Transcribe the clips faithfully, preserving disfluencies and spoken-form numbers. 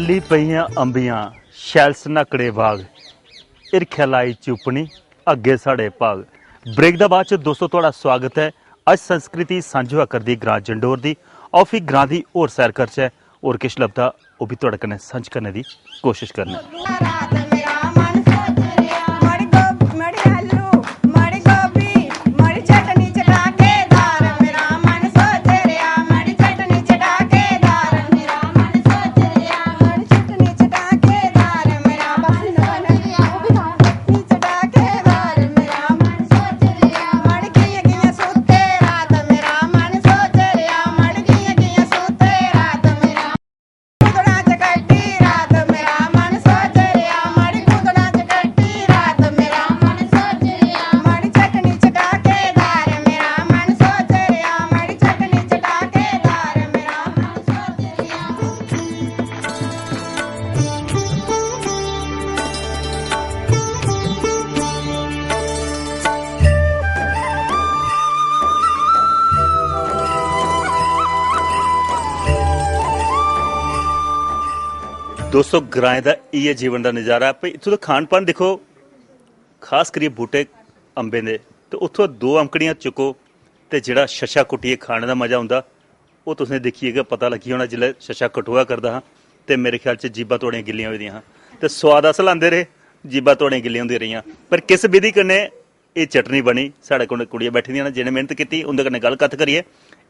ली पेइयां अंबियां, शैल सन्हाकड़े बाग, हिरखै लाई चुप्पनी, अग्गें साढ़े भाग। ब्रेक दा बाद च दोस्तो थुआढ़ा स्वागत ऐ। अज्ज संस्कृति सांझी होआ करदी ग्रां जंडोर दी। आओ फ्ही ग्रां दी होर सैर करचै, होर किश लभदा ओह् बी थुआढ़े कन्नै सांझ करने दी कोशश करने। दोस्तो, ग्राएं दा इ'यै जीवन दा नजारा ऐ। भाई, इत्थूं दा खान पान दिक्खो, खास करियै बूह्टे अम्बें दे, ते उत्थूं दो अम्कड़ियां चुक्को ते जेह्ड़ा छच्छा कुट्टियै खाने दा मजा औंदा, ओह् तुसें दिक्खियै गै पता लग्गी होना। जिसलै छच्छा कटोआ करदा हा ते मेरे ख्याल च जीभां थुआढ़ियां गिल्लियां होई दियां हां, ते सोआद अस लांदे रेह्, जीभां थुआढ़ियां गिल्लियां होंदियां रेहियां। पर किस विधि कन्नै एह् चटनी बनी, साढ़े कोल कुड़ियां बैठी दियां न जि'नें मेह्नत कीती, उं'दे कन्नै गल्ल कत्थ करियै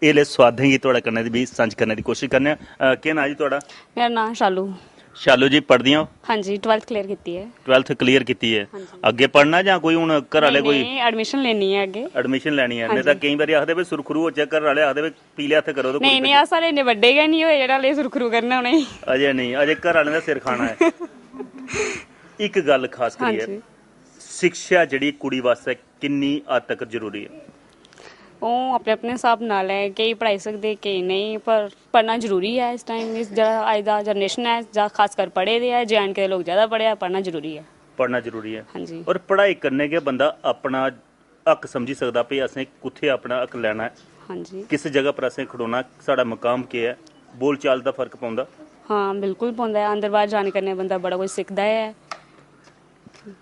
एह् ले सोआदें गी थुआढ़े कन्नै बी सांझ करने दी कोशश करने आं। अ, केह् नांऽ जी थुआढ़ा? मेरा नांऽ शालू। शालू जी, पढ़दियां ओ? हां जी, ट्वैल्थ क्लियर कीती ऐ। ट्वैल्थ क्लियर कीती ऐ। हां जी। अग्गें पढ़ना जां कोई हून घर आह्ले नेईं, कोई नेईं, एडमिशन लेनी ऐ अग्गें। एडमिशन लैनी ऐ। हां नेईं तां जी। केईं बारी आखदे भाई सुरखरू होचै, घर आह्ले आखदे भाई पीले हत्थ करो ते नेईं, कुड़ी नेईं, भेजो। अस हाले इन्ने बड्डे गै निं होए जेह्ड़ा हाले सुरखरू करना उ'नेंगी। अजें नेईं, अजें घर आह्लें दा सिर खाना ऐ। इक गल्ल खास हां करियै, जी। शिक्षा जेह्ड़ी कुड़ी बास्तै किन्नी हद तक जरूरी ऐ? ओह् अपने अपने स्हाब नाल ऐ, केईं पढ़ाई सकदे, केईं नेईं, पर पढ़ना जरूरी ऐ इस टाइम, इस जेह्ड़ा अज्ज दा जनरेशन ऐ, जां खासकर पढ़े दे ऐ, जे एंड के दे लोक जैदा पढ़े ऐ, पढ़ना जरूरी ऐ। पढ़ना जरूरी ऐ। हां जी। और पढ़ाई कन्नै गै बंदा अपना हक समझी सकदा भई असें कुत्थै अपना हक लैना ऐ, हां जी। किस जगह पर असें खड़ोना, साढ़ा मकाम केह् ऐ, बोलचाल दा फर्क पौंदा। हां, बिल्कुल पौंदा ऐ। अंदर बाह्र जाने कन्नै बंदा बड़ा कुछ सिखदा ऐ।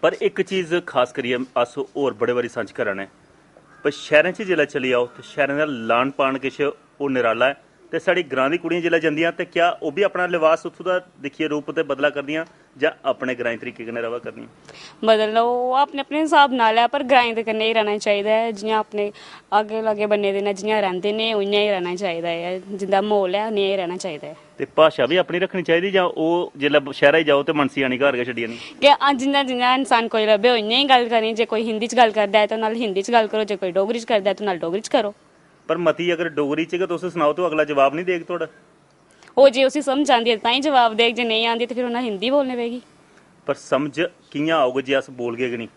पर इक चीज खास करियै अस होर बड़े बारी सांझ करा ने, पर शैह्रें च जिसलै चली जाओ ते शैह्रें दा लान पान किश ओह् निराला ऐ। ते साढ़ी ग्रां दी कुड़ियां जिसलै जंदियां ते क्या ओह् बी अपना लिबास उत्थूं दा दिक्खियै रूप ते बदला करदियां जां अपने ग्राईं तरीके कन्नै र'वा करदियां? बदलना, ओह् अपने अपने स्हाब नाल ऐ, पर ग्राईं दे कन्नै गै रैह्ना चाहिदा ऐ। जि'यां अपने आगे लागै बन्ने दे न, जि'यां रैंह्दे न, उ'यां गै रैह्ना चाहिदा ऐ। जिं'दा म्हौल ऐ, उ'यां गै रैह्ना चाहिदा ऐ। ते भाशा बी अपनी रक्खनी चाहिदी जां ओह् जिसलै शैह्रा च जाओ ते मनसी आनी घर गै छड्डी आनी? कि हां, जि'यां, जि'यां इंसान कोई लब्भे, उ'यां गै गल्ल करनी। जे कोई हिंदी च गल्ल करदा ऐ, ते ओह् नाल हिंदी च गल्ल करो, जे कोई डोगरी च करदा ऐ, ते ओह् नाल डोगरी च करो। पर मती अगर डोगरी च गै तुस सनाओ, ते ओह् अगला जवाब निं देग थुआढ़ा? ओह् जे उसी समझ आंदी ऐ, तां गै जवाब देग, जे नेईं आंदी, ते फिर उ'नें हिंदी बोलनी पेगी। पर समझ कि'यां औग जे अस बोलगे गै निं?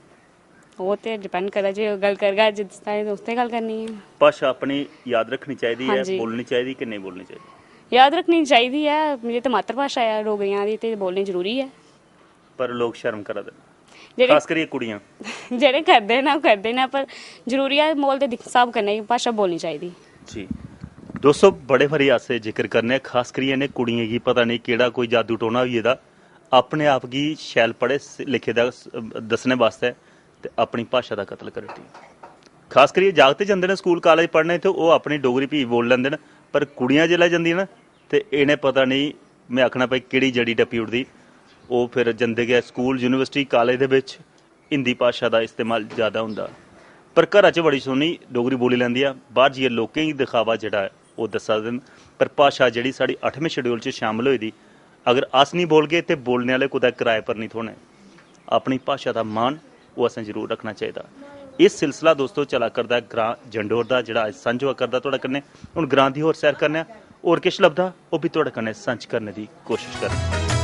ओह् ते डिपैंड करदा, जे गल्ल करगा जिस ताईं, ते उस ते गल्ल करनी ऐ। भाशा अपनी याद रक्खनी चाहिदी ऐ, हां जी। बोलनी चाहिदी कि नेईं बोलनी चाहिदी? याद रक्खनी चाहिदी ऐ, मेरी ते मातृ भाशा ऐ डोगरियां दी, ते बोलनी जरूरी ऐ। पर लोक शर्म करा दे न, जेह्ड़े खास करियै कुड़ियां। जेह्ड़े करदे न, ओह् करदे न, पर जरूरी ऐ, म्हौल दे दिक्ख-, स्हाब कन्नै गै भाशा बोलनी चाहिदी। जी। दोस्तो, बड़े बारी अस एह् जिक्र करने आं, खास करियै इ'नें कुड़ियें गी पता नेईं केह्ड़ा कोई जादू टोना होई गेदा, अपने आप गी शैल पढ़े स-, लिखे दा स-, दस्सने बास्तै ते अपनी भाशा दा कत्ल करी ओड़दी। खास करियै जागत जंदे न स्कूल, कालेज पढ़ने, ते ओह् अपनी डोगरी फ्ही बोली लैंदे न, पर कुड़ियां जिसलै जंदियां न, ते इ'नें पता नेईं, में आखना भाई, केह्ड़ी जड़ी टप्पी ओड़दी। ओह् फिर जंदे गै स्कूल, यूनिवर्सिटी, कालेज दे बिच हिंदी भाशा दा इस्तेमाल ज़्यादा होंदा। पर घरा च बड़ी सोह्नी डोगरी बोली लैंदियां, बाह्र जाइयै लोकें गी दिखावा जेह्ड़ा ऐ, ओह् दस्सा दे न। पर भाशा जेह्ड़ी साढ़ी अठमें शेड्यूल च शामल होई दी, अगर अस निं बोलगे, ते बोलने आह्ले कुतै कराए पर निं थ्होने। अपनी भाशा दा मान, ओह् असें जरूर रक्खना चाहिदा। एह् सिलसिला, दोस्तो, चला करदा ऐ ग्रां जंडोर दा, जेह्ड़ा अज्ज सांझ होआ करदा थुआढ़े कन्नै। हून ग्रां दी होर सैर करने आं, होर किश लभदा, ओह् बी थुआढ़े कन्नै सांझ करने दी कोशश करने आं।